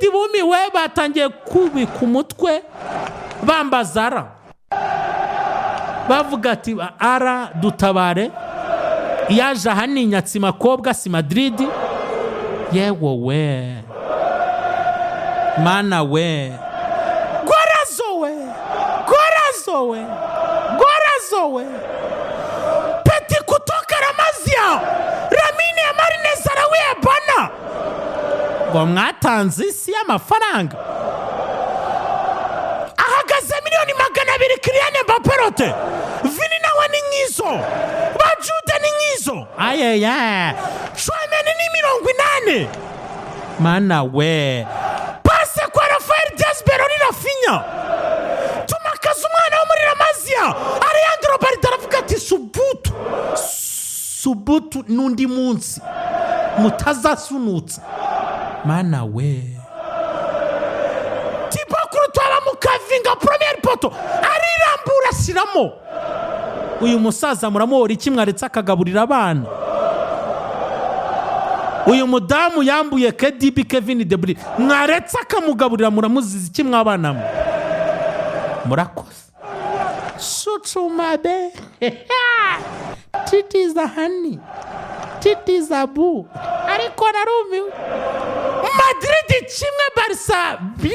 Madrid bumiwe, batangiye kubika umutwe, bambaza ara, bavuga ati: "Ara dutabare, yaje aha ni inyatsi makobwa, si Madrid." Yewe we, mana we, golazo we, golazo we, golazo we! Petit kutoka La Masia, Lamine Yamal arawiyabana ngo mwatanze isi y'amafaranga. Ahagaze miliyoni 200. Kylian Mbappé rote, Vini nawe ni nk'izo, ba Jude ni nk'izo, ayeye, Tchouaméni ni 80. Mana we, passe kwa Raphael Diaz Berori, Raphinha tumakaza umwana wo muri La Masia, Alejandro Balde aravuga ati: "Subutu subutu, n'undi munsi mutazasunutsa." Mana we, Thibaut Courtois bamukavinga premier poteau, arirambura ashyiramo. Uyu musaza muramuhora iki? Mwaretse akagaburira abana. Uyu mudamu yambuye KDB, Kevin De Bruyne, mwaretse akamugaburira. Muramuziza iki mwabanamo? Murakoze. Shucumabe titiza hani titiza bu, ariko narumiwe. Madrid 1, Barça 4.